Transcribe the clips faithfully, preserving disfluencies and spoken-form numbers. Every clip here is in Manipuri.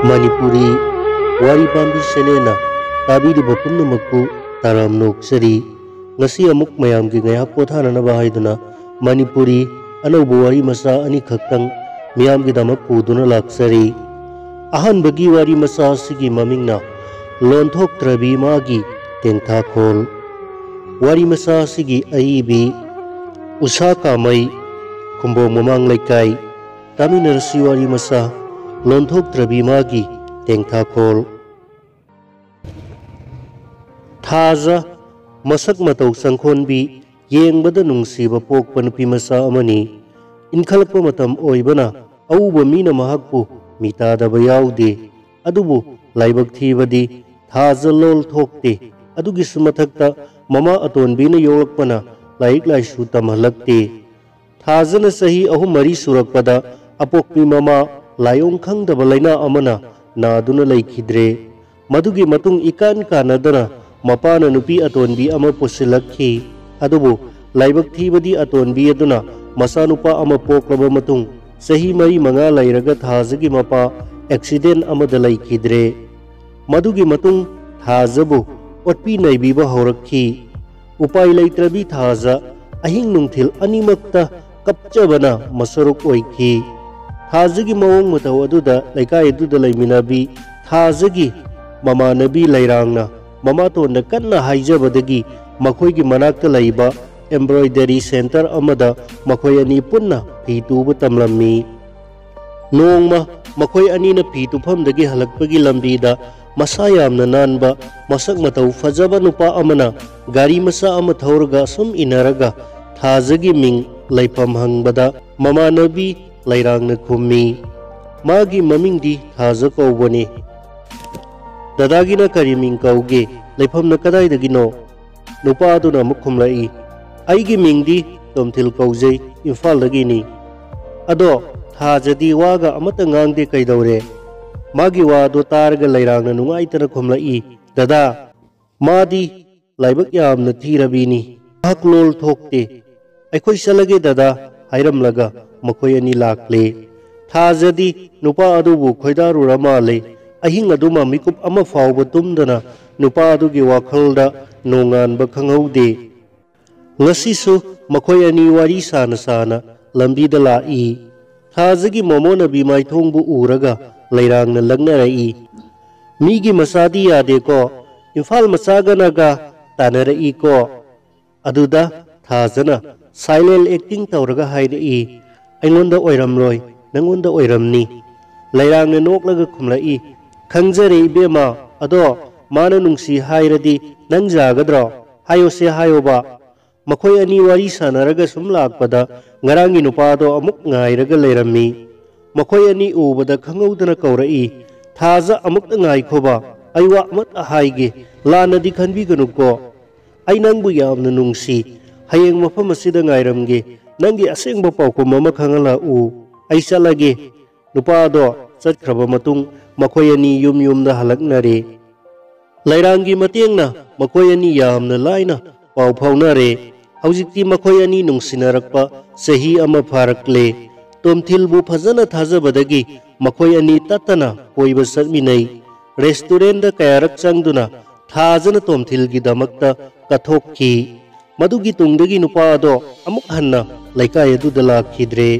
ꯃꯅꯤꯄꯨꯔꯤ ꯋꯥꯔꯤ ꯄꯥꯝꯕꯤ ꯆꯦꯅꯦꯜꯅ ꯇꯥꯕꯤꯔꯤꯕ ꯄꯨꯝꯅꯃꯛꯄꯨ ꯇꯔꯥꯝꯅ ꯑꯣꯛꯆꯔꯤ꯫ ꯉꯁꯤ ꯑꯃꯨꯛ ꯃꯌꯥꯝꯒꯤ ꯉꯥꯏꯍꯥꯛ ꯄꯣꯊꯥꯅꯅꯕ ꯍꯥꯏꯗꯨꯅ ꯃꯅꯤꯄꯨꯔꯤ ꯑꯅꯧꯕ ꯋꯥꯔꯤ ꯃꯆꯥ ꯑꯅꯤꯈꯛꯇꯪ ꯃꯤꯌꯥꯝꯒꯤꯗꯃꯛ ꯄꯨꯗꯨꯅ ꯂꯥꯛꯆꯔꯤ꯫ ꯑꯍꯥꯟꯕꯒꯤ ꯋꯥꯔꯤ ꯃꯆꯥ ꯑꯁꯤꯒꯤ ꯃꯃꯤꯡꯅ ꯂꯣꯟꯊꯣꯛꯇ꯭ꯔꯕꯤ ꯃꯥꯒꯤ ꯇꯦꯡꯊꯥꯈꯣꯜ꯫ ꯋꯥꯔꯤ ꯃꯆꯥ ꯑꯁꯤꯒꯤ ꯑꯏꯕꯤ ꯎꯁꯥ ꯀꯥꯃꯩ, ꯈꯨꯝꯕꯣꯡ ꯃꯃꯥꯡ ꯂꯩꯀꯥꯏ꯫ ꯇꯥꯃꯤꯟꯅꯔꯁꯤ ꯋꯥꯔꯤ ꯃꯆꯥ ꯂꯣꯟꯊꯣꯛꯇ꯭ꯔꯕꯤ ꯃꯥꯒꯤ ꯇꯦꯡꯊꯥꯈꯣꯜ꯫ ꯊꯥꯖ, ꯃꯁꯛ ꯃꯇꯧ ꯆꯪꯈꯣꯟꯕꯤ, ꯌꯦꯡꯕꯗ ꯅꯨꯡꯁꯤꯕ ꯄꯣꯛꯄ ꯅꯨꯄꯤ ꯃꯆꯥ ꯑꯃꯅꯤ꯫ ꯏꯟꯈꯠꯂꯛꯄ ꯃꯇꯝ ꯑꯣꯏꯕꯅ ꯑꯎꯕ ꯃꯤꯅ ꯃꯍꯥꯛꯄꯨ ꯃꯤꯇꯥꯗꯕ ꯌꯥꯎꯗꯦ꯫ ꯑꯗꯨꯕꯨ ꯂꯥꯏꯕꯛ ꯊꯤꯕꯗꯤ ꯊꯥꯖ ꯂꯣꯜ ꯊꯣꯛꯇꯦ꯫ ꯑꯗꯨꯒꯤꯁꯨ ꯃꯊꯛꯇ ꯃꯃꯥ ꯑꯇꯣꯟꯕꯤꯅ ꯌꯣꯛꯂꯛꯄꯅ ꯂꯥꯏꯔꯤꯛ ꯂꯥꯏꯁꯨ ꯇꯝꯍꯜꯂꯛꯇꯦ꯫ ꯊꯥꯖꯅ ꯆꯍꯤ ꯑꯍꯨꯝ ꯃꯔꯤ ꯁꯨꯔꯛꯄꯗ ꯑꯄꯣꯛꯄꯤ ꯃꯃꯥ ꯂꯥꯏꯑꯣꯡ ꯈꯪꯗꯕ ꯂꯥꯏꯅꯥ ꯑꯃꯅ ꯅꯥꯗꯨꯅ ꯂꯩꯈꯤꯗ꯭ꯔꯦ꯫ ꯃꯗꯨꯒꯤ ꯃꯇꯨꯡ ꯏꯀꯥꯟ ꯀꯥꯟꯅꯗꯅ ꯃꯄꯥꯅ ꯅꯨꯄꯤ ꯑꯇꯣꯟꯕꯤ ꯑꯃ ꯄꯨꯁꯤꯜꯂꯛꯈꯤ꯫ ꯑꯗꯨꯕꯨ ꯂꯥꯏꯕꯛ ꯊꯤꯕꯗꯤ ꯑꯇꯣꯟꯕꯤ ꯑꯗꯨꯅ ꯃꯆꯥꯅꯨꯄꯥ ꯑꯃ ꯄꯣꯛꯂꯕ ꯃꯇꯨꯡ ꯆꯍꯤ ꯃꯔꯤ ꯃꯉꯥ ꯂꯩꯔꯒ ꯊꯥꯖꯒꯤ ꯃꯄꯥ ꯑꯦꯛꯁꯤꯗꯦꯟ ꯑꯃꯗ ꯂꯩꯈꯤꯗ꯭ꯔꯦ꯫ ꯃꯗꯨꯒꯤ ꯃꯇꯨꯡ ꯊꯥꯖꯕꯨ ꯑꯣꯠꯄꯤ ꯅꯩꯕꯤꯕ ꯍꯧꯔꯛꯈꯤ꯫ ꯎꯄꯥꯏ ꯂꯩꯇ꯭ꯔꯕꯤ ꯊꯥꯖ ꯑꯍꯤꯡ ꯅꯨꯡꯊꯤꯜ ꯑꯅꯤꯃꯛꯇ ꯀꯞꯆꯕꯅ ꯃꯁꯔꯨꯛ ꯑꯣꯏꯈꯤ꯫ ꯊꯥꯖꯒꯤ ꯃꯑꯣꯡ ꯃꯇꯧ ꯑꯗꯨꯗ ꯂꯩꯀꯥꯏ ꯑꯗꯨꯗ ꯂꯩꯃꯤꯟꯅꯕꯤ ꯊꯥꯖꯒꯤ ꯃꯃꯥꯟꯅꯕꯤ ꯂꯩꯔꯥꯡꯅ ꯃꯃꯥꯇꯣꯟꯗ ꯀꯟꯅ ꯍꯥꯏꯖꯕꯗꯒꯤ ꯃꯈꯣꯏꯒꯤ ꯃꯅꯥꯛꯇ ꯂꯩꯕ embroidery centre ꯑꯃꯗ ꯃꯈꯣꯏ ꯑꯅꯤ ꯄꯨꯟꯅ ꯐꯤ ꯇꯨꯕ ꯇꯝꯂꯝꯃꯤ꯫ ꯅꯣꯡꯃ ꯃꯈꯣꯏ ꯑꯅꯤꯅ ꯐꯤ ꯇꯨꯐꯝꯗꯒꯤ ꯍꯜꯂꯛꯄꯒꯤ ꯂꯝꯕꯤꯗ ꯃꯁꯥ ꯌꯥꯝꯅ ꯅꯥꯟꯕ, ꯃꯁꯛ ꯃꯇꯧ ꯐꯖꯕ ꯅꯨꯄꯥ ꯑꯃꯅ ꯒꯥꯔꯤ ꯃꯆꯥ ꯑꯃ ꯊꯧꯔꯒ ꯁꯨꯝ ꯏꯟꯅꯔꯒ ꯊꯥꯖꯒꯤ ꯃꯤꯡ, ꯂꯩꯐꯝ ꯍꯪꯕꯗ ꯃꯃꯥꯟꯅꯕꯤ ꯂꯩꯔꯥꯡꯅ ꯈꯨꯝꯃꯤ꯫ ꯃꯥꯒꯤ ꯃꯃꯤꯡꯗꯤ ꯊꯥꯖ ꯀꯧꯕꯅꯤ꯫ "ꯗꯗꯥꯒꯤꯅ ꯀꯔꯤ ꯃꯤꯡ ꯀꯧꯒꯦ? ꯂꯩꯐꯝꯅ ꯀꯗꯥꯏꯗꯒꯤꯅꯣ?" ꯅꯨꯄꯥ ꯑꯗꯨꯅ ꯑꯃꯨꯛ ꯈꯨꯝꯂꯛꯏ, "ꯑꯩꯒꯤ ꯃꯤꯡꯗꯤ ꯇꯣꯝꯊꯤꯜ ꯀꯧꯖꯩ, ꯏꯝꯐꯥꯜꯗꯒꯤꯅꯤ꯫" ꯑꯗꯣ ꯊꯥꯖꯗꯤ ꯋꯥꯒ ꯑꯃꯠꯇ ꯉꯥꯡꯗꯦ, ꯀꯩꯗꯧꯔꯦ? ꯃꯥꯒꯤ ꯋꯥꯗꯣ ꯇꯥꯔꯒ ꯂꯩꯔꯥꯡꯅ ꯅꯨꯡꯉꯥꯏꯇꯅ ꯈꯨꯝꯂꯛꯏ, "ꯗꯗꯥ, ꯃꯥꯗꯤ ꯂꯥꯏꯕꯛ ꯌꯥꯝꯅ ꯊꯤꯔꯕꯤꯅꯤ꯫ ꯃꯍꯥꯛ ꯂꯣꯜ ꯊꯣꯛꯇꯦ꯫ ꯑꯩꯈꯣꯏ ꯆꯠꯂꯒꯦ ꯗꯗꯥ" ꯍꯥꯏꯔꯝꯂꯒ ꯃꯈꯣꯏ ꯑꯅꯤ ꯂꯥꯛꯂꯦ꯫ ꯊꯥꯖꯗꯤ ꯅꯨꯄꯥ ꯑꯗꯨꯕꯨ ꯈꯣꯏꯗꯥꯔꯨꯔ ꯃꯥꯜꯂꯦ꯫ ꯑꯍꯤꯡ ꯑꯗꯨꯃ ꯃꯤꯀꯨꯞ ꯑꯃ ꯐꯥꯎꯕ ꯇꯨꯝꯗꯅ ꯅꯨꯄꯥ ꯑꯗꯨꯒꯤ ꯋꯥꯈꯜꯗ ꯅꯣꯡꯉꯥꯟꯕ ꯈꯪꯍꯧꯗꯦ꯫ ꯉꯁꯤꯁꯨ ꯃꯈꯣꯏ ꯑꯅꯤ ꯋꯥꯔꯤ ꯁꯥꯅ ꯁꯥꯅ ꯂꯝꯕꯤꯗ ꯂꯥꯛꯏ꯫ ꯊꯥꯖꯒꯤ ꯃꯃꯣꯟꯅꯕꯤ ꯃꯥꯏꯊꯣꯡꯕꯨ ꯎꯔꯒ ꯂꯩꯔꯥꯡꯅ ꯂꯛꯅꯔꯛꯏ꯫ "ꯃꯤꯒꯤ ꯃꯆꯥꯗꯤ ꯌꯥꯗꯦꯀꯣ, ꯏꯝꯐꯥꯜ ꯃꯆꯥꯒꯅꯒ ꯇꯥꯟꯅꯔꯛꯏꯀꯣ?" ꯑꯗꯨꯗ ꯊꯥꯖꯅ ꯁꯥꯏꯂꯦꯟ ꯑꯦꯛꯇꯤꯡ ꯇꯧꯔꯒ ꯍꯥꯏꯔꯛꯏ, "ꯑꯩꯉꯣꯟꯗ ꯑꯣꯏꯔꯝꯂꯣꯏ, ꯅꯪꯉꯣꯟꯗ ꯑꯣꯏꯔꯝꯅꯤ꯫" ꯂꯩꯔꯥꯡꯅ ꯅꯣꯛꯂꯒ ꯈꯨꯝꯂꯛꯏ, "ꯈꯪꯖꯔꯦ ꯏꯕꯦꯝꯃ, ꯑꯗꯣ ꯃꯥꯅ ꯅꯨꯡꯁꯤ ꯍꯥꯏꯔꯗꯤ ꯅꯪ ꯌꯥꯒꯗ꯭ꯔꯣ? ꯍꯥꯏꯌꯣꯁꯦ ꯍꯥꯏꯌꯣꯕ꯫" ꯃꯈꯣꯏ ꯑꯅꯤ ꯋꯥꯔꯤ ꯁꯥꯟꯅꯔꯒ ꯁꯨꯝ ꯂꯥꯛꯄꯗ ꯉꯔꯥꯡꯒꯤ ꯅꯨꯄꯥꯗꯣ ꯑꯃꯨꯛ ꯉꯥꯏꯔꯒ ꯂꯩꯔꯝꯃꯤ꯫ ꯃꯈꯣꯏ ꯑꯅꯤ ꯎꯕꯗ ꯈꯪꯍꯧꯗꯅ ꯀꯧꯔꯛꯏ, "ꯊꯥꯖ, ꯑꯃꯨꯛꯇ ꯉꯥꯏꯈꯣꯕ, ꯑꯩ ꯋꯥ ꯑꯃꯠꯇ ꯍꯥꯏꯒꯦ, ꯂꯥꯟꯅꯗꯤ ꯈꯟꯕꯤꯒꯅꯨꯀꯣ꯫ ꯑꯩ ꯅꯪꯕꯨ ꯌꯥꯝꯅ ꯅꯨꯡꯁꯤ꯫ ꯍꯌꯦꯡ ꯃꯐꯝ ꯑꯁꯤꯗ ꯉꯥꯏꯔꯝꯒꯦ꯫ ꯅꯪꯒꯤ ꯑꯁꯦꯡꯕ ꯄꯥꯎꯈꯨꯝ ꯑꯃ ꯈꯪꯍꯜꯂꯛꯎ꯫ ꯑꯩ ꯆꯠꯂꯒꯦ꯫" ꯅꯨꯄꯥꯗꯣ ꯆꯠꯈ꯭ꯔꯕ ꯃꯇꯨꯡ ꯃꯈꯣꯏ ꯑꯅꯤ ꯌꯨꯝ ꯌꯨꯝꯗ ꯍꯜꯂꯛꯅꯔꯦ꯫ ꯂꯩꯔꯥꯡꯒꯤ ꯃꯇꯦꯡꯅ ꯃꯈꯣꯏ ꯑꯅꯤ ꯌꯥꯝꯅ ꯂꯥꯏꯅ ꯄꯥꯎ ꯐꯥꯎꯅꯔꯦ꯫ ꯍꯧꯖꯤꯛꯇꯤ ꯃꯈꯣꯏ ꯑꯅꯤ ꯅꯨꯡꯁꯤꯅꯔꯛꯄ ꯆꯍꯤ ꯑꯃ ꯐꯥꯔꯛꯂꯦ꯫ ꯇꯣꯝꯊꯤꯜꯕꯨ ꯐꯖꯅ ꯊꯥꯖꯕꯗꯒꯤ ꯃꯈꯣꯏ ꯑꯅꯤ ꯇꯠꯇꯅ ꯀꯣꯏꯕ ꯆꯠꯃꯤꯟꯅꯩ꯫ ꯔꯦꯁꯇꯨꯔꯦꯟꯗ ꯀꯌꯥꯔꯛ ꯆꯪꯗꯨꯅ ꯊꯥꯖꯅ ꯇꯣꯝꯊꯤꯜꯒꯤꯗꯃꯛꯇ ꯀꯠꯊꯣꯛꯈꯤ꯫ ꯃꯗꯨꯒꯤ ꯇꯨꯡꯗꯒꯤ ꯅꯨꯄꯥ ꯑꯗꯣ ꯑꯃꯨꯛ ꯍꯟꯅ ꯂꯩꯀꯥꯏ ꯑꯗꯨꯗ ꯂꯥꯛꯈꯤꯗ꯭ꯔꯦ꯫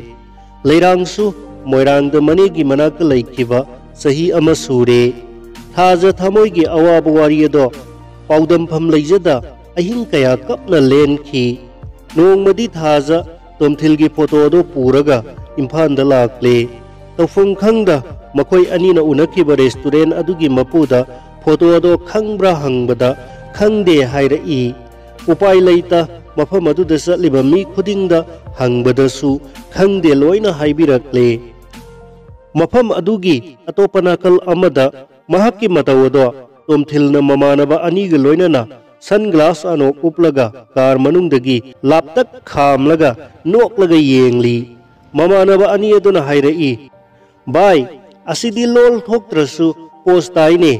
ꯂꯩꯔꯥꯡꯁꯨ ꯃꯣꯏꯔꯥꯡꯗ ꯃꯅꯦꯒꯤ ꯃꯅꯥꯛꯇ ꯂꯩꯈꯤꯕ ꯆꯍꯤ ꯑꯃ ꯁꯨꯔꯦ꯫ ꯊꯥꯖ ꯊꯃꯣꯏꯒꯤ ꯑꯋꯥꯕ ꯋꯥꯔꯤ ꯑꯗꯣ ꯄꯥꯎꯗꯝꯐꯝ ꯂꯩꯖꯗ ꯑꯍꯤꯡ ꯀꯌꯥ ꯀꯞꯅ ꯂꯦꯟꯈꯤ꯫ ꯅꯣꯡꯃꯗꯤ ꯊꯥꯖ ꯇꯣꯝꯊꯤꯜꯒꯤ ꯐꯣꯇꯣ ꯑꯗꯨ ꯄꯨꯔꯒ ꯏꯝꯐꯥꯜꯗ ꯂꯥꯛꯂꯦ꯫ ꯇꯧꯐꯝ ꯈꯪꯗ ꯃꯈꯣꯏ ꯑꯅꯤꯅ ꯎꯅꯈꯤꯕ ꯔꯦꯁꯇꯨꯔꯦꯟ ꯑꯗꯨꯒꯤ ꯃꯄꯨꯗ ꯐꯣꯇꯣ ꯑꯗꯣ ꯈꯪꯕ꯭ꯔꯥ ꯍꯪꯕꯗ "ꯈꯪꯗꯦ" ꯍꯥꯏꯔꯛꯏ꯫ ꯎꯄꯥꯏ ꯂꯩꯇ ꯃꯐꯝ ꯑꯗꯨꯗ ꯆꯠꯂꯤꯕ ꯃꯤ ꯈꯨꯗꯤꯡꯗ ꯍꯪꯕꯗꯁꯨ "ꯈꯪꯗꯦ" ꯂꯣꯏꯅ ꯍꯥꯏꯕꯤꯔꯛꯂꯦ꯫ ꯃꯐꯝ ꯑꯗꯨꯒꯤ ꯑꯇꯣꯞꯄ ꯅꯥꯀꯜ ꯑꯃꯗ ꯃꯍꯥꯛꯀꯤ ꯃꯇꯧ ꯑꯗꯣ ꯇꯣꯝꯊꯤꯜꯅ ꯃꯃꯥꯟꯅꯕ ꯑꯅꯤꯒ ꯂꯣꯏꯅꯅ ꯁꯟ ꯒ꯭ꯂꯥꯁ ꯑꯅꯣꯛ ꯎꯞꯂꯒ ꯀꯥꯔ ꯃꯅꯨꯡꯗꯒꯤ ꯂꯥꯞꯇꯛ ꯈꯥꯝꯂꯒ ꯅꯣꯛꯂꯒ ꯌꯦꯡꯂꯤ꯫ ꯃꯃꯥꯟꯅꯕ ꯑꯅꯤ ꯑꯗꯨꯅ ꯍꯥꯏꯔꯛꯏ, "ꯚꯥꯏ, ꯑꯁꯤꯗꯤ ꯂꯣꯜ ꯊꯣꯛꯇ꯭ꯔꯁꯨ ꯄꯣꯁ ꯇꯥꯏꯅꯦ꯫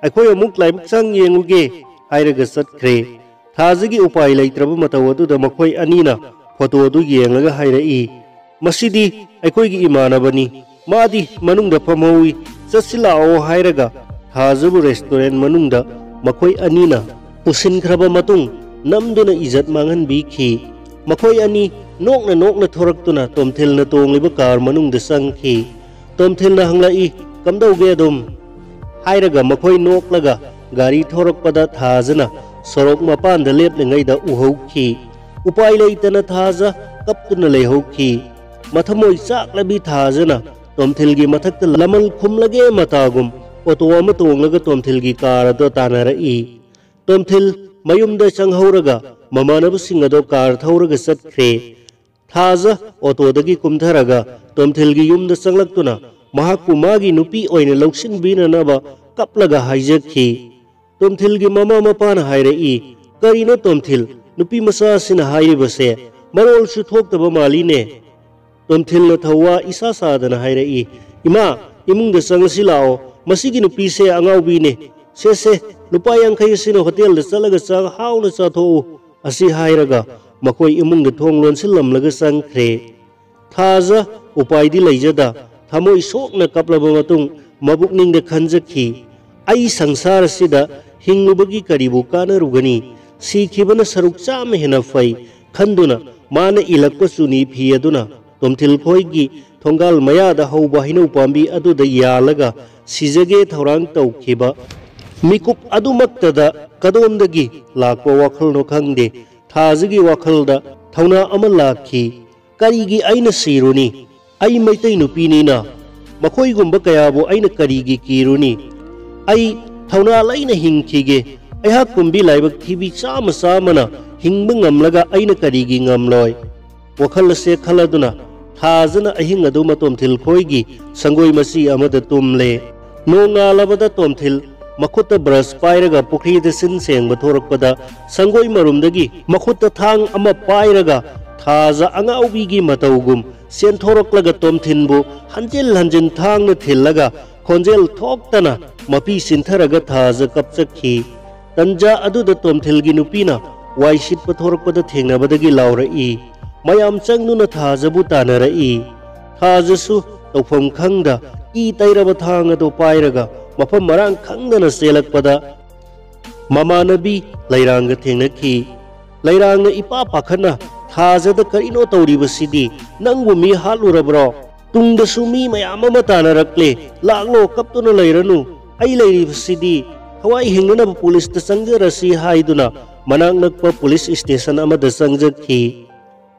ꯑꯩꯈꯣꯏ ꯑꯃꯨꯛ ꯂꯥꯏꯕꯛ ꯆꯥꯡ ꯌꯦꯡꯉꯨꯒꯦ" ꯍꯥꯏꯔꯒ ꯆꯠꯈ꯭ꯔꯦ꯫ ꯊꯥꯖꯒꯤ ꯎꯄꯥꯏ ꯂꯩꯇ꯭ꯔꯕ ꯃꯇꯧ ꯑꯗꯨꯗ ꯃꯈꯣꯏ ꯑꯅꯤꯅ ꯐꯣꯇꯣ ꯑꯗꯨ ꯌꯦꯡꯂꯒ ꯍꯥꯏꯔꯛꯏ, "ꯃꯁꯤꯗꯤ ꯑꯩꯈꯣꯏꯒꯤ ꯏꯃꯥꯟꯅꯕꯅꯤ, ꯃꯥꯗꯤ ꯃꯅꯨꯡꯗ ꯐꯝꯍꯧꯏ, ꯆꯠꯁꯤ ꯂꯥꯛꯑꯣ" ꯍꯥꯏꯔꯒ ꯊꯥꯖꯕꯨ ꯔꯦꯁꯇꯨꯔꯦꯟ ꯃꯅꯨꯡꯗ ꯃꯈꯣꯏ ꯑꯅꯤꯅ ꯄꯨꯁꯤꯟꯈ꯭ꯔꯕ ꯃꯇꯨꯡ, ꯅꯝꯗꯨꯅ ꯏꯖꯠ ꯃꯥꯡꯍꯟꯕꯤꯈꯤ꯫ ꯃꯈꯣꯏ ꯑꯅꯤ ꯅꯣꯛꯅ ꯅꯣꯛꯅ ꯊꯣꯔꯛꯇꯨꯅ ꯇꯣꯝꯊꯤꯜꯅ ꯇꯣꯡꯂꯤꯕ ꯀꯥꯔ ꯃꯅꯨꯡꯗ ꯆꯪꯈꯤ꯫ ꯇꯣꯝꯊꯤꯜꯅ ꯍꯪꯂꯛꯏ, "ꯀꯝꯗꯧꯒꯦ ꯑꯗꯨꯝ?" ꯍꯥꯏꯔꯒ ꯃꯈꯣꯏ ꯅꯣꯛꯂꯒ ꯒꯥꯔꯤ ꯊꯣꯔꯛꯄꯗ ꯊꯥꯖꯅ ꯁꯣꯔꯣꯛ ꯃꯄꯥꯟꯗ ꯂꯦꯞꯂꯤꯉꯩꯗ ꯎꯍꯧꯈꯤ꯫ ꯎꯄꯥꯏ ꯂꯩꯇꯅ ꯊꯥꯖ ꯀꯞꯇꯨꯅ ꯂꯩꯍꯧꯈꯤ꯫ ꯃꯊꯃꯣꯏ ꯆꯥꯛꯂꯕꯤ ꯊꯥꯖꯅ ꯇꯣꯝꯊꯤꯜꯒꯤ ꯃꯊꯛꯇ ꯂꯃꯜ ꯈꯨꯝꯂꯒꯦ ꯃꯇꯥꯒꯨꯝ ꯑꯣꯇꯣ ꯑꯃ ꯇꯣꯡꯂꯒ ꯇꯣꯝꯊꯤꯜꯒꯤ ꯀꯥꯔ ꯑꯗꯣ ꯇꯥꯟꯅꯔꯛꯏ꯫ ꯇꯣꯝꯊꯤꯜ ꯃꯌꯨꯝꯗ ꯆꯪꯍꯧꯔꯒ ꯃꯃꯥꯟꯅꯕꯁꯤꯡ ꯑꯗꯣ ꯀꯥꯔ ꯊꯧꯔꯒ ꯆꯠꯈ꯭ꯔꯦ꯫ ꯊꯥꯖ ꯑꯣꯇꯣꯗꯒꯤ ꯀꯨꯝꯊꯔꯒ ꯇꯣꯝꯊꯤꯜꯒꯤ ꯌꯨꯝꯗ ꯆꯪꯂꯛꯇꯨꯅ ꯃꯍꯥꯛꯄꯨ ꯃꯥꯒꯤ ꯅꯨꯄꯤ ꯑꯣꯏꯅ ꯂꯧꯁꯤꯟꯕꯤꯅꯅꯕ ꯀꯞꯂꯒ ꯍꯥꯏꯖꯈꯤ꯫ ꯇꯣꯝꯊꯤꯜꯒꯤ ꯃꯃꯥ ꯃꯄꯥꯅ ꯍꯥꯏꯔꯛꯏ, "ꯀꯔꯤꯅꯣ ꯇꯣꯝꯊꯤꯜ, ꯅꯨꯄꯤ ꯃꯆꯥ ꯑꯁꯤꯅ ꯍꯥꯏꯔꯤꯕꯁꯦ? ꯃꯔꯣꯜꯁꯨ ꯊꯣꯛꯇꯕ ꯃꯥꯜꯂꯤꯅꯦ?" ꯇꯣꯝꯊꯤꯜꯅ ꯊꯧꯋꯥ ꯏꯁꯥ ꯁꯥꯗꯅ ꯍꯥꯏꯔꯛꯏ, "ꯏꯃꯥ, ꯏꯃꯨꯡꯗ ꯆꯪꯉꯁꯤ ꯂꯥꯛꯑꯣ, ꯃꯁꯤꯒꯤ ꯅꯨꯄꯤꯁꯦ ꯑꯉꯥꯎꯕꯤꯅꯦ꯫ ꯁꯦ ꯁꯦ, ꯂꯨꯄꯥ ꯌꯥꯡꯈꯩ ꯑꯁꯤꯅ ꯍꯣꯇꯦꯜꯗ ꯆꯠꯂꯒ ꯆꯥꯛ ꯍꯥꯎꯅ ꯆꯥꯊꯣꯛꯎ"꯫ ꯑꯁꯤ ꯍꯥꯏꯔꯒ ꯃꯈꯣꯏ ꯏꯃꯨꯡꯗ ꯊꯣꯡ ꯂꯣꯟꯁꯤꯜꯂꯝꯂꯒ ꯆꯪꯈ꯭ꯔꯦ꯫ ꯊꯥꯖ ꯎꯄꯥꯏꯗꯤ ꯂꯩꯖꯗ ꯊꯃꯣꯏ ꯁꯣꯛꯅ ꯀꯞꯂꯕ ꯃꯇꯨꯡ ꯃꯕꯨꯛꯅꯤꯡꯗ ꯈꯟꯖꯈꯤ, "ꯑꯩ ꯁꯪꯁꯥꯔ ꯑꯁꯤꯗ ꯍꯤꯡꯂꯨꯕꯒꯤ ꯀꯔꯤꯕꯨ ꯀꯥꯟꯅꯔꯨꯒꯅꯤ? ꯁꯤꯈꯤꯕꯅ ꯁꯔꯨꯛ ꯆꯥꯝꯃ ꯍꯦꯟꯅ ꯐꯩ" ꯈꯟꯗꯨꯅ ꯃꯥꯅ ꯏꯜꯂꯛꯄ ꯆꯨꯅꯤ ꯐꯤ ꯑꯗꯨꯅ ꯇꯣꯝꯊꯤꯜ ꯈꯣꯏꯒꯤ ꯊꯣꯡꯒꯥꯜ ꯃꯌꯥꯗ ꯍꯧꯕ ꯍꯩꯅꯧ ꯄꯥꯝꯕꯤ ꯑꯗꯨꯗ ꯌꯥꯜꯂꯒ ꯁꯤꯖꯒꯦ ꯊꯧꯔꯥꯡ ꯇꯧꯈꯤꯕ ꯃꯤꯀꯨꯞ ꯑꯗꯨꯃꯛꯇꯗ ꯀꯗꯣꯝꯗꯒꯤ ꯂꯥꯛꯄ ꯋꯥꯈꯜꯅꯣ ꯈꯪꯗꯦ, ꯊꯥꯖꯒꯤ ꯋꯥꯈꯜꯗ ꯊꯧꯅꯥ ꯑꯃ ꯂꯥꯛꯈꯤ꯫ "ꯀꯔꯤꯒꯤ ꯑꯩꯅ ꯁꯤꯔꯨꯅꯤ? ꯑꯩ ꯃꯩꯇꯩ ꯅꯨꯄꯤꯅꯤꯅ꯫ ꯃꯈꯣꯏꯒꯨꯝꯕ ꯀꯌꯥꯕꯨ ꯑꯩꯅ ꯀꯔꯤꯒꯤ ꯀꯤꯔꯨꯅꯤ? ꯑꯩ ꯊꯧꯅꯥ ꯂꯩꯅ ꯍꯤꯡꯈꯤꯒꯦ꯫ ꯑꯩꯍꯥꯛ ꯀꯨꯝꯕꯤ ꯂꯥꯏꯕꯛ ꯊꯤꯕꯤ ꯆꯥꯝꯃ ꯆꯥꯝꯃꯅ ꯍꯤꯡꯕ ꯉꯝꯂꯒ ꯑꯩꯅ ꯀꯔꯤꯒꯤ ꯉꯝꯂꯣꯏ?" ꯋꯥꯈꯜ ꯑꯁꯦ ꯈꯜꯂꯗꯨꯅ ꯊꯥꯖꯅ ꯑꯍꯤꯡ ꯑꯗꯨ ꯃꯇꯣꯝꯊꯤꯜ ꯈꯣꯏꯒꯤ ꯁꯪꯒꯣꯏ ꯃꯆꯤ ꯑꯃꯗ ꯇꯨꯝꯂꯦ꯫ ꯅꯣꯡꯉꯥꯜꯂꯕꯗ ꯇꯣꯝꯊꯤꯜ ꯃꯈꯨꯠꯇ ꯕ꯭ꯔꯁ ꯄꯥꯏꯔꯒ ꯄꯨꯈ꯭ꯔꯤꯗ ꯁꯤꯟ ꯁꯦꯡꯕ ꯊꯣꯔꯛꯄꯗ ꯁꯪꯒꯣꯏ ꯃꯔꯨꯝꯗꯒꯤ ꯃꯈꯨꯠꯇ ꯊꯥꯡ ꯑꯃ ꯄꯥꯏꯔꯒ ꯊꯥꯖ ꯑꯉꯥꯎꯕꯤꯒꯤ ꯃꯇꯧꯒꯨꯝ ꯆꯦꯟꯊꯣꯔꯛꯂꯒ ꯇꯣꯝꯊꯤꯟꯕꯨ ꯍꯟꯖꯤꯟ ꯍꯟꯖꯤꯟ ꯊꯥꯡꯅ ꯊꯤꯜꯂꯒ ꯈꯣꯟꯖꯦꯜ ꯊꯣꯛꯇꯅ ꯃꯄꯤ ꯆꯤꯟꯊꯔꯒ ꯊꯥꯖ ꯀꯞꯆꯈꯤ꯫ ꯇꯟꯖꯥ ꯑꯗꯨꯗ ꯇꯣꯝꯊꯤꯜꯒꯤ ꯅꯨꯄꯤꯅ ꯋꯥꯏ ꯁꯤꯠꯄ ꯊꯣꯔꯛꯄꯗ ꯊꯦꯡꯅꯕꯗꯒꯤ ꯂꯥꯎꯔꯛꯏ, ꯃꯌꯥꯝ ꯆꯪꯗꯨꯅ ꯊꯥꯖꯕꯨ ꯇꯥꯟꯅꯔꯛꯏ꯫ ꯊꯥꯖꯁꯨ ꯇꯧꯐꯝ ꯈꯪꯗ ꯏ ꯇꯩꯔꯕ ꯊꯥꯡ ꯑꯗꯨ ꯄꯥꯏꯔꯒ ꯃꯐꯝ ꯃꯔꯥꯡ ꯈꯪꯗꯅ ꯆꯦꯜꯂꯛꯄꯗ ꯃꯃꯥꯟꯅꯕꯤ ꯂꯩꯔꯥꯡꯒ ꯊꯦꯡꯅꯈꯤ꯫ ꯂꯩꯔꯥꯡꯅ ꯏꯄꯥ ꯄꯥꯈꯠꯅ, "ꯊꯥꯖꯗ ꯀꯔꯤꯅꯣ ꯇꯧꯔꯤꯕꯁꯤꯗꯤ? ꯅꯪꯕꯨ ꯃꯤ ꯍꯥꯠꯂꯨꯔꯕ꯭ꯔꯣ? ꯇꯨꯡꯗꯁꯨ ꯃꯤ ꯃꯌꯥꯝ ꯑꯃ ꯇꯥꯟꯅꯔꯛꯂꯦ꯫ ꯂꯥꯛꯂꯣ, ꯀꯞꯇꯨꯅ ꯂꯩꯔꯅꯨ꯫ ꯑꯩ ꯂꯩꯔꯤꯕꯁꯤꯗꯤ ꯊꯋꯥꯏ ꯍꯤꯡꯅꯅꯕ ꯄꯨꯂꯤꯁꯇ ꯆꯪꯖꯔꯁꯤ" ꯍꯥꯏꯗꯨꯅ ꯃꯅꯥꯛ ꯅꯛꯄ ꯄꯨꯂꯤꯁ ꯁ꯭ꯇꯦꯁꯟ ꯑꯃꯗ ꯆꯪꯖꯈꯤ꯫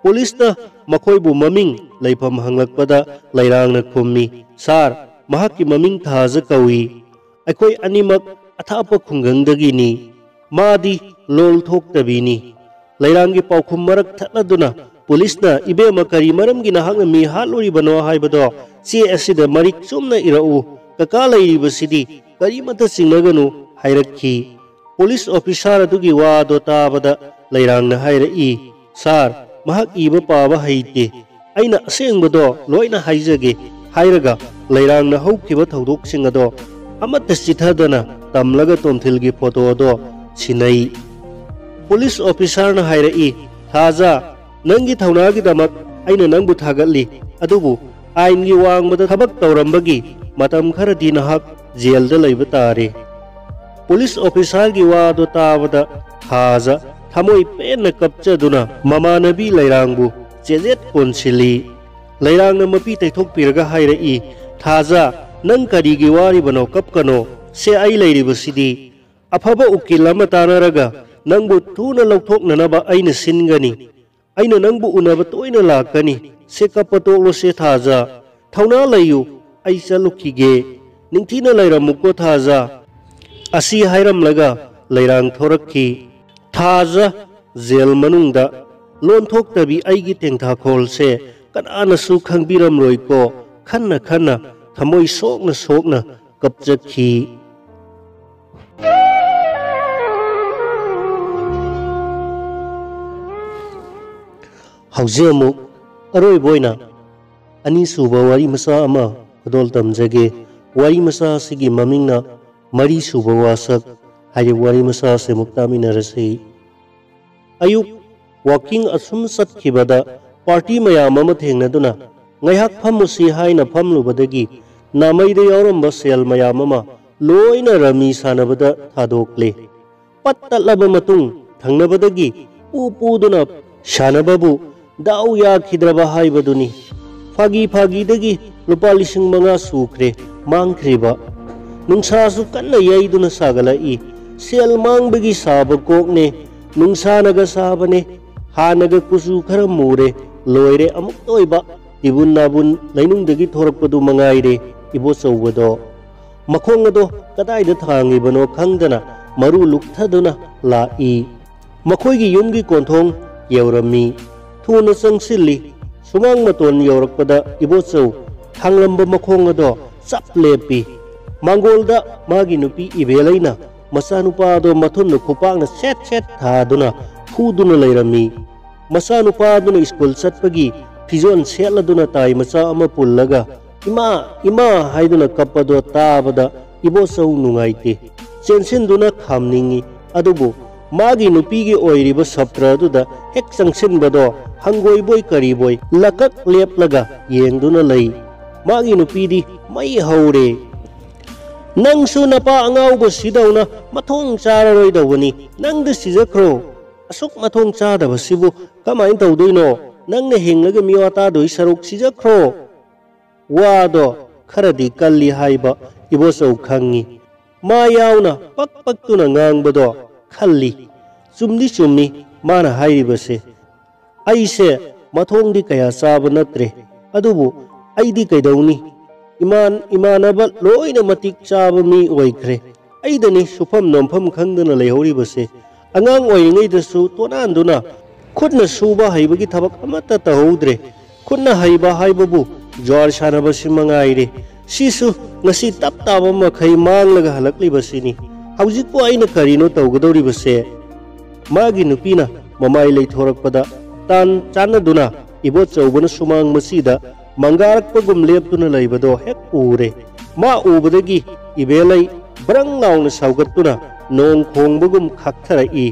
ꯄꯨꯂꯤꯁꯅ ꯃꯈꯣꯏꯕꯨ ꯃꯃꯤꯡ, ꯂꯩꯐꯝ ꯍꯪꯂꯛꯄꯗ ꯂꯩꯔꯥꯡꯅ ꯈꯨꯝꯃꯤ, "ꯁꯥꯔ, ꯃꯍꯥꯛꯀꯤ ꯃꯃꯤꯡ ꯊꯥꯖ ꯀꯧꯏ꯫ ꯑꯩꯈꯣꯏ ꯑꯅꯤꯃꯛ ꯑꯊꯥꯞꯄ ꯈꯨꯡꯒꯪꯗꯒꯤꯅꯤ꯫ ꯃꯥꯗꯤ ꯂꯣꯜ ꯊꯣꯛꯇꯕꯤꯅꯤ꯫" ꯂꯩꯔꯥꯡꯒꯤ ꯄꯥꯎꯈꯨꯝ ꯃꯔꯛ ꯊꯠꯂꯗꯨꯅ ꯄꯨꯂꯤꯁꯅ, "ꯏꯕꯦꯝꯃ, ꯀꯔꯤ ꯃꯔꯝꯒꯤꯅ ꯅꯍꯥꯛꯅ ꯃꯤ ꯍꯥꯠꯂꯨꯔꯤꯕꯅꯣ ꯍꯥꯏꯕꯗꯣ ꯆꯦ ꯑꯁꯤꯗ ꯃꯔꯤꯛ ꯆꯨꯝꯅ ꯏꯔꯛꯎ꯫ ꯀꯀꯥ ꯂꯩꯔꯤꯕꯁꯤꯗꯤ ꯀꯔꯤꯃꯠꯇ ꯆꯤꯡꯅꯒꯅꯨ" ꯍꯥꯏꯔꯛꯈꯤ꯫ ꯄꯨꯂꯤꯁ ꯑꯣꯐꯤꯁꯥꯔ ꯑꯗꯨꯒꯤ ꯋꯥꯗꯣ ꯇꯥꯕꯗ ꯂꯩꯔꯥꯡꯅ ꯍꯥꯏꯔꯛꯏ, "ꯁꯥꯔ, ꯃꯍꯥꯛ ꯏꯕ ꯄꯥꯕ ꯍꯩꯇꯦ꯫ ꯑꯩꯅ ꯑꯁꯦꯡꯕꯗꯣ ꯂꯣꯏꯅ ꯍꯥꯏꯖꯒꯦ" ꯍꯥꯏꯔꯒ ꯂꯩꯔꯥꯡꯅ ꯍꯧꯈꯤꯕ ꯊꯧꯗꯣꯛꯁꯤꯡ ꯑꯗꯣ ꯑꯃꯠꯇ ꯆꯤꯊꯗꯅ ꯇꯝꯂꯒ ꯇꯣꯝꯊꯤꯜꯒꯤ ꯐꯣꯇꯣ ꯑꯗꯣ ꯁꯤꯟꯅꯩ꯫ ꯄꯨꯂꯤꯁ ꯑꯣꯐꯤꯁꯥꯔꯅ ꯍꯥꯏꯔꯛꯏ, "ꯊꯥꯖ, ꯅꯪꯒꯤ ꯊꯧꯅꯥꯒꯤꯗꯃꯛ ꯑꯩꯅ ꯅꯪꯕꯨ ꯊꯥꯒꯠꯂꯤ, ꯑꯗꯨꯕꯨ ꯑꯥꯏꯟꯒꯤ ꯋꯥꯡꯃꯗ ꯊꯕꯛ ꯇꯧꯔꯝꯕꯒꯤ ꯃꯇꯝ ꯈꯔꯗꯤ ꯅꯍꯥꯛ ꯖꯦꯜꯗ ꯂꯩꯕ ꯇꯥꯔꯦ꯫" ꯄꯨꯂꯤꯁ ꯑꯣꯐꯤꯁꯥꯔꯒꯤ ꯋꯥꯗꯨ ꯇꯥꯕꯗ ꯊꯥꯖ ꯊꯃꯣꯏ ꯄꯦꯟꯅ ꯀꯞꯆꯗꯨꯅ ꯃꯃꯥꯟꯅꯕꯤ ꯂꯩꯔꯥꯡꯕꯨ ꯆꯦꯖꯦꯠ ꯀꯣꯟꯁꯤꯜꯂꯤ꯫ ꯂꯩꯔꯥꯡꯅ ꯃꯄꯤ ꯇꯩꯊꯣꯛꯄꯤꯔꯒ ꯍꯥꯏꯔꯛꯏ, "ꯊꯥꯖ, ꯅꯪ ꯀꯔꯤꯒꯤ ꯋꯥꯔꯤꯕꯅꯣ? ꯀꯞꯀꯅꯣ꯫ ꯁꯦ, ꯑꯩ ꯂꯩꯔꯤꯕꯁꯤꯗꯤ꯫ ꯑꯐꯕ ꯎꯀꯤꯜ ꯑꯃ ꯇꯥꯟꯅꯔꯒ ꯅꯪꯕꯨ ꯊꯨꯅ ꯂꯧꯊꯣꯛꯅꯅꯕ ꯑꯩꯅ ꯁꯤꯟꯒꯅꯤ꯫ ꯑꯩꯅ ꯅꯪꯕꯨ ꯎꯅꯕ ꯇꯣꯏꯅ ꯂꯥꯛꯀꯅꯤ꯫ ꯁꯦ, ꯀꯞꯄ ꯇꯣꯛꯂꯣꯁꯦ ꯊꯥꯖ꯫ ꯊꯧꯅꯥ ꯂꯩꯌꯨ, ꯑꯩ ꯆꯠꯂꯨꯈꯤꯒꯦ꯫ ꯅꯤꯡꯊꯤꯅ ꯂꯩꯔꯝꯃꯨꯀꯣ ꯊꯥꯖ꯫" ꯑꯁꯤ ꯍꯥꯏꯔꯝꯂꯒ ꯂꯩꯔꯥꯡ ꯊꯣꯔꯛꯈꯤ꯫ ꯊꯥꯖ ꯖꯦꯜ ꯃꯅꯨꯡꯗ ꯂꯣꯟꯊꯣꯛꯇꯕꯤ ꯑꯩꯒꯤ ꯇꯦꯡꯊꯥꯈꯣꯜꯁꯦ ꯀꯅꯥꯅꯁꯨ ꯈꯪꯕꯤꯔꯝꯂꯣꯏꯀꯣ꯫ ꯈꯟꯅ ꯈꯟꯅ ꯊꯃꯣꯏ ꯁꯣꯛꯅ ꯁꯣꯛꯅ ꯀꯞꯆꯈꯤ꯫ ꯍꯧꯖꯤꯛ ꯑꯃꯨꯛ ꯑꯔꯣꯏꯕ ꯑꯣꯏꯅ ꯑꯅꯤꯁꯨꯕ ꯋꯥꯔꯤ ꯃꯆꯥ ꯑꯃ ꯈꯨꯗꯣꯜ ꯇꯝꯖꯒꯦ꯫ ꯋꯥꯔꯤ ꯃꯆꯥ ꯑꯁꯤꯒꯤ ꯃꯃꯤꯡꯅ ꯃꯔꯤꯁꯨꯕ ꯋꯥꯁꯛ ꯍꯥꯏꯔꯤꯕ ꯋꯥꯔꯤ ꯃꯆꯥ ꯑꯁꯤ ꯑꯃꯨꯛ ꯇꯥꯃꯤꯟꯅꯔꯁꯤ꯫ ꯑꯌꯨꯛ ꯋꯥꯀꯤꯡ ꯑꯁꯨꯝ ꯆꯠꯈꯤꯕꯗ ꯄꯥꯔꯇꯤ ꯃꯌꯥꯝ ꯑꯃ ꯊꯦꯡꯅꯗꯨꯅ ꯉꯥꯏꯍꯥꯛ ꯐꯝꯃꯨꯁꯤ ꯍꯥꯏꯅ ꯐꯝꯂꯨꯕꯗꯒꯤ ꯅꯥꯃꯩꯗ ꯌꯥꯎꯔꯝꯕ ꯁꯦꯜ ꯃꯌꯥꯝ ꯑꯃ ꯂꯣꯏꯅ ꯔꯃꯤ ꯁꯥꯟꯅꯕꯗ ꯊꯥꯗꯣꯛꯂꯦ꯫ ꯄꯠ ꯇꯠꯂꯕ ꯃꯇꯨꯡ ꯊꯪꯅꯕꯗꯒꯤ ꯄꯨ ꯄꯨꯗꯨꯅ ꯁꯥꯟꯅꯕꯕꯨ ꯗꯥꯎ ꯌꯥꯈꯤꯗ꯭ꯔꯕ ꯍꯥꯏꯕꯗꯨꯅꯤ꯫ ꯐꯥꯒꯤ ꯐꯥꯒꯤꯗꯒꯤ ꯂꯨꯄꯥ ꯂꯤꯁꯤꯡ ꯃꯉꯥ ꯁꯨꯈ꯭ꯔꯦ ꯃꯥꯡꯈ꯭ꯔꯤꯕ꯫ ꯅꯨꯡꯁꯥꯁꯨ ꯀꯟꯅ ꯌꯩꯗꯨꯅ ꯁꯥꯒꯠꯂꯛꯏ꯫ ꯁꯦꯜ ꯃꯥꯡꯕꯒꯤ ꯁꯥꯕ ꯀꯣꯛꯅꯦ, ꯅꯨꯡꯁꯥꯅꯒ ꯁꯥꯕꯅꯦ꯫ ꯍꯥꯟꯅꯒ ꯀꯨꯆꯨ ꯈꯔ ꯃꯨꯔꯦ, ꯂꯣꯏꯔꯦ ꯑꯃꯨꯛꯇ ꯑꯣꯏꯕ꯫ ꯇꯤꯕꯨꯟ ꯅꯥꯕꯨꯟ ꯂꯩꯅꯨꯡꯗꯒꯤ ꯊꯣꯔꯛꯄꯗꯨ ꯃꯉꯥꯏꯔꯦ ꯏꯕꯣꯆꯧꯕꯗꯣ꯫ ꯃꯈꯣꯡ ꯑꯗꯣ ꯀꯗꯥꯏꯗ ꯊꯥꯡꯉꯤꯕꯅꯣ ꯈꯪꯗꯅ ꯃꯔꯨ ꯂꯨꯛꯊꯗꯨꯅ ꯂꯥꯛꯏ꯫ ꯃꯈꯣꯏꯒꯤ ꯌꯨꯝꯒꯤ ꯀꯣꯟꯊꯣꯡ ꯌꯧꯔꯝꯃꯤ꯫ ꯊꯨꯅ ꯆꯪꯁꯤꯜꯂꯤ꯫ ꯁꯨꯃꯥꯡ ꯃꯇꯣꯟ ꯌꯧꯔꯛꯄꯗ ꯏꯕꯣꯆꯧ ꯊꯥꯡꯂꯝꯕ ꯃꯈꯣꯡ ꯑꯗꯣ ꯆꯞ ꯂꯦꯞꯄꯤ꯫ ꯃꯥꯡꯒꯣꯜꯗ ꯃꯥꯒꯤ ꯅꯨꯄꯤ ꯏꯕꯦꯂꯩꯅ ꯃꯆꯥꯅꯨꯄꯥ ꯑꯗꯣ ꯃꯊꯨꯟꯗ ꯈꯨꯄꯥꯛꯅ ꯁꯦꯠ ꯁꯦꯠ ꯊꯥꯗꯨꯅ ꯐꯨꯗꯨꯅ ꯂꯩꯔꯝꯃꯤ꯫ ꯃꯆꯥꯅꯨꯄꯥ ꯑꯗꯨꯅ ꯁ꯭ꯀꯨꯜ ꯆꯠꯄꯒꯤ ꯐꯤꯖꯣꯜ ꯁꯦꯠꯂꯗꯨꯅ ꯇꯥꯏ ꯃꯆꯥ ꯑꯃ ꯄꯨꯜꯂꯒ "ꯏꯃꯥ, ꯏꯃꯥ" ꯍꯥꯏꯗꯨꯅ ꯀꯞꯄꯗꯣ ꯇꯥꯕꯗ ꯏꯕꯣꯆꯧ ꯅꯨꯡꯉꯥꯏꯇꯦ꯫ ꯆꯦꯟꯁꯤꯟꯗꯨꯅ ꯈꯥꯝꯅꯤꯡꯏ꯫ ꯑꯗꯨꯕꯨ ꯃꯥꯒꯤ ꯅꯨꯄꯤꯒꯤ ꯑꯣꯏꯔꯤꯕ ꯁꯞꯇ꯭ꯔ ꯑꯗꯨꯗ ꯍꯦꯛ ꯆꯪꯁꯤꯟꯕꯗꯣ ꯍꯪꯒꯣꯏꯕꯣꯏ ꯀꯔꯤꯕꯣꯏ ꯂꯀꯛ ꯂꯦꯞꯂꯒ ꯌꯦꯡꯗꯨꯅ ꯂꯩ꯫ ꯃꯥꯒꯤ ꯅꯨꯄꯤꯗꯤ ꯃꯩ ꯍꯧꯔꯦ꯫ "ꯅꯪꯁꯨ ꯅꯄꯥ ꯑꯉꯥꯎꯕꯁꯤꯗꯧꯅ ꯃꯊꯣꯡ ꯆꯥꯔꯔꯣꯏꯗꯧꯕꯅꯤ꯫ ꯅꯪꯗ ꯁꯤꯖꯈ꯭ꯔꯣ꯫ ꯑꯁꯨꯛ ꯃꯊꯣꯡ ꯆꯥꯗꯕꯁꯤꯕꯨ ꯀꯃꯥꯏꯅ ꯇꯧꯗꯣꯏꯅꯣ? ꯅꯪꯅ ꯍꯤꯡꯂꯒ ꯃꯤꯋꯥ ꯇꯥꯗꯣꯏ ꯁꯔꯨꯛ ꯁꯤꯖꯈ꯭ꯔꯣ꯫" ꯋꯥꯗꯣ ꯈꯔꯗꯤ ꯀꯜꯂꯤ ꯍꯥꯏꯕ ꯏꯕꯣꯆꯧ ꯈꯪꯉꯤ꯫ ꯃꯥ ꯌꯥꯎꯅ ꯄꯛ ꯄꯛꯇꯨꯅ ꯉꯥꯡꯕꯗꯣ ꯈꯜꯂꯤ꯫ ꯆꯨꯝꯗꯤ ꯆꯨꯝꯃꯤ ꯃꯥꯅ ꯍꯥꯏꯔꯤꯕꯁꯦ꯫ ꯑꯩꯁꯦ ꯃꯊꯣꯡꯗꯤ ꯀꯌꯥ ꯆꯥꯕ ꯅꯠꯇ꯭ꯔꯦ, ꯑꯗꯨꯕꯨ ꯑꯩꯗꯤ ꯀꯩꯗꯧꯅꯤ? ꯏꯃꯥꯟ-, ꯏꯃꯥꯟꯅꯕ ꯂꯣꯏꯅ ꯃꯇꯤꯛ ꯆꯥꯕ ꯃꯤ ꯑꯣꯏꯈ꯭ꯔꯦ꯫ ꯑꯩꯗꯅꯤ ꯁꯨꯐꯝ ꯅꯣꯝꯐꯝ ꯈꯪꯗꯅ ꯂꯩꯍꯧꯔꯤꯕꯁꯦ꯫ ꯑꯉꯥꯡ ꯑꯣꯏꯔꯤꯉꯩꯗꯁꯨ ꯇꯣꯅꯥꯟꯗꯨꯅ ꯈꯨꯠꯅ ꯁꯨꯕ ꯍꯩꯕꯒꯤ ꯊꯕꯛ ꯑꯃꯠꯇ ꯇꯧꯍꯧꯗ꯭ꯔꯦ꯫ ꯈꯨꯠꯅ ꯍꯩꯕ ꯍꯥꯏꯕꯕꯨ ꯖ꯭ꯋꯥꯔ ꯁꯥꯟꯅꯕꯁꯤ ꯃꯉꯥꯏꯔꯦ꯫ ꯁꯤꯁꯨ ꯉꯁꯤ ꯇꯞ ꯇꯥꯕ ꯃꯈꯩ ꯃꯥꯡꯂꯒ ꯍꯜꯂꯛꯂꯤꯕꯁꯤꯅꯤ꯫ ꯍꯧꯖꯤꯛꯄꯨ ꯑꯩꯅ ꯀꯔꯤꯅꯣ ꯇꯧꯒꯗꯧꯔꯤꯕꯁꯦ? ꯃꯥꯒꯤ ꯅꯨꯄꯤꯅ ꯃꯃꯥꯏ ꯂꯩꯊꯣꯔꯛꯄꯗ ꯇꯥꯟ ꯆꯥꯟꯅꯗꯨꯅ ꯏꯕꯣꯆꯧꯕꯅ ꯁꯨꯃꯥꯡ ꯃꯆꯤꯗ ꯃꯪꯒꯥꯔꯛꯄꯒꯨꯝ ꯂꯦꯞꯇꯨꯅ ꯂꯩꯕꯗꯣ ꯍꯦꯛ ꯎꯔꯦ꯫ ꯃꯥ ꯎꯕꯗꯒꯤ ꯏꯕꯦꯂꯩ ꯕ꯭ꯔꯪ ꯂꯥꯎꯅ ꯁꯥꯎꯒꯠꯇꯨꯅ ꯅꯣꯡ ꯈꯣꯡꯕꯒꯨꯝ ꯈꯥꯛꯊꯔꯛꯏ꯫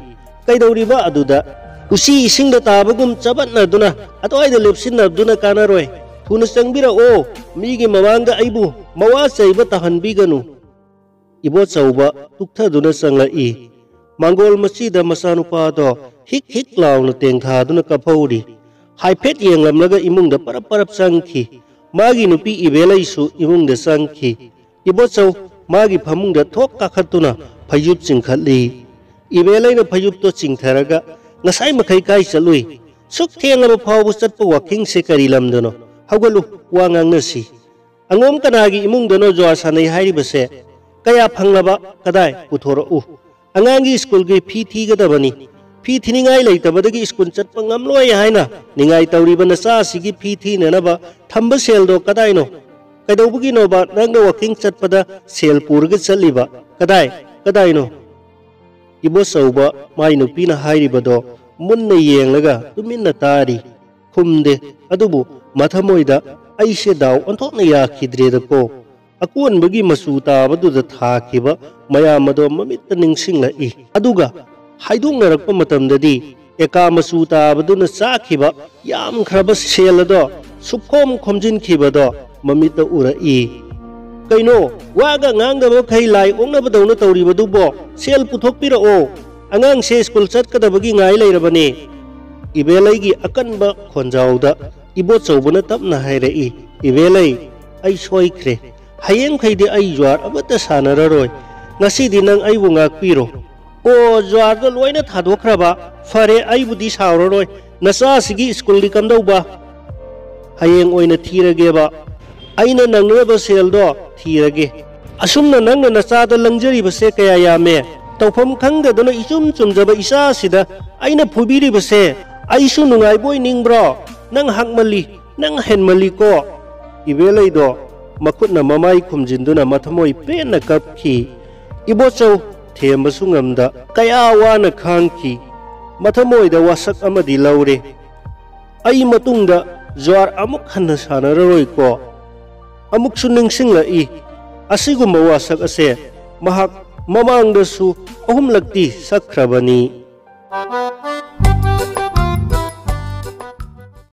"ꯀꯩꯗꯧꯔꯤꯕ ꯑꯗꯨꯗ?" ꯎꯆꯤ ꯏꯁꯤꯡꯗ ꯇꯥꯕꯒꯨꯝ ꯆꯕꯠꯅꯗꯨꯅ ꯑꯗꯨꯋꯥꯏꯗ ꯂꯦꯞꯁꯤꯟꯅꯗꯨꯅ ꯀꯥꯟꯅꯔꯣꯏ꯫ ꯊꯨꯅ ꯆꯪꯕꯤꯔꯛꯑꯣ, ꯃꯤꯒꯤ ꯃꯃꯥꯡꯗ ꯑꯩꯕꯨ ꯃꯋꯥ ꯆꯩꯕ ꯇꯥꯍꯟꯕꯤꯒꯅꯨ꯫ ꯏꯕꯣꯆꯧꯕ ꯇꯨꯛꯊꯗꯨꯅ ꯆꯪꯂꯛꯏ꯫ ꯃꯥꯡꯒꯣꯜ ꯃꯆꯤꯗ ꯃꯆꯥꯅꯨꯄꯥꯗꯣ ꯍꯤꯛ ꯍꯤꯛ ꯂꯥꯎꯅ ꯇꯦꯡꯊꯥꯗꯨꯅ ꯀꯞꯍꯧꯔꯤ꯫ ꯍꯥꯏꯐꯦꯠ ꯌꯦꯡꯂꯝꯂꯒ ꯏꯃꯨꯡꯗ ꯄꯔꯞ ꯄꯔꯞ ꯆꯪꯈꯤ꯫ ꯃꯥꯒꯤ ꯅꯨꯄꯤ ꯏꯕꯦꯂꯩꯁꯨ ꯏꯃꯨꯡꯗ ꯆꯪꯈꯤ꯫ ꯏꯕꯣꯆꯧ ꯃꯥꯒꯤ ꯐꯃꯨꯡꯗ ꯊꯣꯛ ꯀꯥꯈꯠꯇꯨꯅ ꯐꯩꯖꯨꯞ ꯆꯤꯡꯈꯠꯂꯤ꯫ ꯏꯕꯦꯂꯩꯅ ꯐꯩꯖꯨꯞꯇꯣ ꯆꯤꯡꯊꯔꯒ, "ꯉꯁꯥꯏ ꯃꯈꯩ ꯀꯥꯏ ꯆꯠꯂꯨꯏ? ꯁꯨꯛ ꯊꯦꯡꯂꯕ ꯐꯥꯎꯕ ꯆꯠꯄ ꯋꯥꯀꯤꯡꯁꯦ ꯀꯔꯤ ꯂꯝꯗꯅꯣ? ꯍꯧꯒꯠꯂꯨ, ꯋꯥ ꯉꯥꯡꯅꯁꯤ꯫ ꯑꯉꯣꯝ ꯀꯅꯥꯒꯤ ꯏꯃꯨꯡꯗꯅꯣ ꯖ꯭ꯋꯥꯔ ꯁꯥꯟꯅꯩ ꯍꯥꯏꯔꯤꯕꯁꯦ? ꯀꯌꯥ ꯐꯪꯂꯕ? ꯀꯗꯥꯏ? ꯄꯨꯊꯣꯔꯛꯎ꯫ ꯑꯉꯥꯡꯒꯤ ꯁ꯭ꯀꯨꯜꯒꯤ ꯐꯤ ꯊꯤꯒꯗꯕꯅꯤ꯫ ꯐꯤ ꯊꯤꯅꯤꯡꯉꯥꯏ ꯂꯩꯇꯕꯗꯒꯤ ꯁ꯭ꯀꯨꯜ ꯆꯠꯄ ꯉꯝꯂꯣꯏ ꯍꯥꯏꯅ ꯅꯤꯡꯉꯥꯏ ꯇꯧꯔꯤꯕ ꯅꯆꯥ ꯑꯁꯤꯒꯤ ꯐꯤ ꯊꯤꯅꯅꯕ ꯊꯝꯕ ꯁꯦꯜꯗꯣ ꯀꯗꯥꯏꯅꯣ? ꯀꯩꯗꯧꯕꯒꯤꯅꯣꯕ ꯅꯪꯅ ꯋꯥꯀꯤꯡ ꯆꯠꯄꯗ ꯁꯦꯜ ꯄꯨꯔꯒ ꯆꯠꯂꯤꯕ? ꯀꯗꯥꯏ? ꯀꯗꯥꯏꯅꯣ?" ꯏꯕꯣꯆꯧꯕ ꯃꯥꯏ ꯅꯨꯄꯤꯅ ꯍꯥꯏꯔꯤꯕꯗꯣ ꯃꯨꯟꯅ ꯌꯦꯡꯂꯒ ꯇꯨꯃꯤꯟꯅ ꯇꯥꯔꯤ꯫ ꯈꯨꯝꯗꯦ꯫ ꯑꯗꯨꯕꯨ ꯃꯊꯃꯣꯏꯗ, "ꯑꯩꯁꯦ ꯗꯥꯎ ꯑꯣꯟꯊꯣꯛꯅ ꯌꯥꯈꯤꯗ꯭ꯔꯦꯗꯀꯣ"꯫ ꯑꯀꯣꯟꯕꯒꯤ ꯃꯆꯨ ꯇꯥꯕꯗꯨꯗ ꯊꯥꯈꯤꯕ ꯃꯌꯥꯝ ꯑꯗꯣ ꯃꯃꯤꯠꯇ ꯅꯤꯡꯁꯤꯡꯂꯛꯏ꯫ ꯑꯗꯨꯒ ꯍꯥꯏꯗꯣꯛꯅꯔꯛꯄ ꯃꯇꯝꯗꯗꯤ ꯑꯦꯀꯥ ꯃꯆꯨ ꯇꯥꯕꯗꯨꯅ ꯆꯥꯈꯤꯕ ꯌꯥꯝꯈ꯭ꯔꯕ ꯁꯦꯜ ꯑꯗꯣ ꯁꯨꯞꯈꯣꯝ ꯈꯣꯝꯖꯤꯟꯈꯤꯕꯗꯣ ꯃꯃꯤꯠꯇ ꯎꯔꯛꯏ꯫ "ꯀꯩꯅꯣ, ꯋꯥꯒ ꯉꯥꯡꯗꯕ ꯃꯈꯩ ꯂꯥꯏ ꯑꯣꯛꯅꯕꯗꯧꯅ ꯇꯧꯔꯤꯕꯗꯨꯕꯣ? ꯁꯦꯜ ꯄꯨꯊꯣꯛꯄꯤꯔꯛꯑꯣ꯫ ꯑꯉꯥꯡꯁꯦ ꯁ꯭ꯀꯨꯜ ꯆꯠꯀꯗꯕꯒꯤ ꯉꯥꯏ ꯂꯩꯔꯕꯅꯦ"꯫ ꯏꯕꯦꯂꯩꯒꯤ ꯑꯀꯟꯕ ꯈꯣꯟꯖꯥꯎꯗ ꯏꯕꯣꯆꯧꯕꯅ ꯇꯞꯅ ꯍꯥꯏꯔꯛꯏ, "ꯏꯕꯦꯂꯩ, ꯑꯩ ꯁꯣꯏꯈ꯭ꯔꯦ꯫ ꯍꯌꯦꯡꯈꯩꯗꯤ ꯑꯩ ꯖ꯭ꯋꯥꯔ ꯑꯃꯠꯇ ꯁꯥꯟꯅꯔꯔꯣꯏ꯫ ꯉꯁꯤꯗꯤ ꯅꯪ ꯑꯩꯕꯨ ꯉꯥꯛꯄꯤꯔꯣ"꯫ "ꯑꯣ, ꯖ꯭ꯋꯥꯔꯗꯣ ꯂꯣꯏꯅ ꯊꯥꯗꯣꯛꯈ꯭ꯔꯕ? ꯐꯔꯦ, ꯑꯩꯕꯨꯗꯤ ꯁꯥꯎꯔꯔꯣꯏ꯫ ꯅꯆꯥꯁꯤꯒꯤ ꯁ꯭ꯀꯨꯜꯗꯤ ꯀꯝꯗꯧꯕ?" "ꯍꯌꯦꯡ ꯑꯣꯏꯅ ꯊꯤꯔꯒꯦꯕ꯫ ꯑꯩꯅ ꯅꯪꯅꯕ ꯁꯦꯜꯗꯣ ꯊꯤꯔꯒꯦ꯫ ꯑꯁꯨꯝꯅ ꯅꯪꯅ ꯅꯆꯥꯗ ꯂꯪꯖꯔꯤꯕꯁꯦ ꯀꯌꯥ ꯌꯥꯝꯃꯦ꯫ ꯇꯧꯐꯝ ꯈꯪꯗꯗꯅ ꯏꯆꯨꯝ ꯆꯨꯝꯖꯕ ꯏꯆꯥꯁꯤꯗ ꯑꯩꯅ ꯐꯨꯕꯤꯔꯤꯕꯁꯦ ꯑꯩꯁꯨ ꯅꯨꯡꯉꯥꯏꯕ ꯑꯣꯏꯅꯤꯡꯕ꯭ꯔꯣ? ꯅꯪ ꯍꯛꯃꯜꯂꯤ, ꯅꯪ ꯍꯦꯟꯃꯜꯂꯤꯀꯣ"꯫ ꯏꯕꯦꯂꯩꯗꯣ ꯃꯈꯨꯠꯅ ꯃꯃꯥꯏ ꯈꯨꯝꯖꯤꯟꯗꯨꯅ ꯃꯊꯃꯣꯏ ꯄꯦꯟꯅ ꯀꯞꯈꯤ꯫ ꯏꯕꯣꯆꯧ ꯊꯦꯝꯕꯁꯨ ꯉꯝꯗ ꯀꯌꯥ ꯋꯥꯅ ꯈꯥꯡꯈꯤ꯫ ꯃꯊꯃꯣꯏꯗ ꯋꯥꯁꯛ ꯑꯃꯗꯤ ꯂꯧꯔꯦ꯫ "ꯑꯩ ꯃꯇꯨꯡꯗ ꯖ꯭ꯋꯥꯔ ꯑꯃꯨꯛ ꯍꯟꯅ ꯁꯥꯟꯅꯔꯔꯣꯏꯀꯣ"꯫ ꯑꯃꯨꯛꯁꯨ ꯅꯤꯡꯁꯤꯡꯂꯛꯏ, ꯑꯁꯤꯒꯨꯝꯕ ꯋꯥꯁꯛ ꯑꯁꯦ ꯃꯍꯥꯛ ꯃꯃꯥꯡꯗꯁꯨ ꯑꯍꯨꯝꯂꯛꯇꯤ ꯁꯛꯈ꯭ꯔꯕꯅꯤ꯫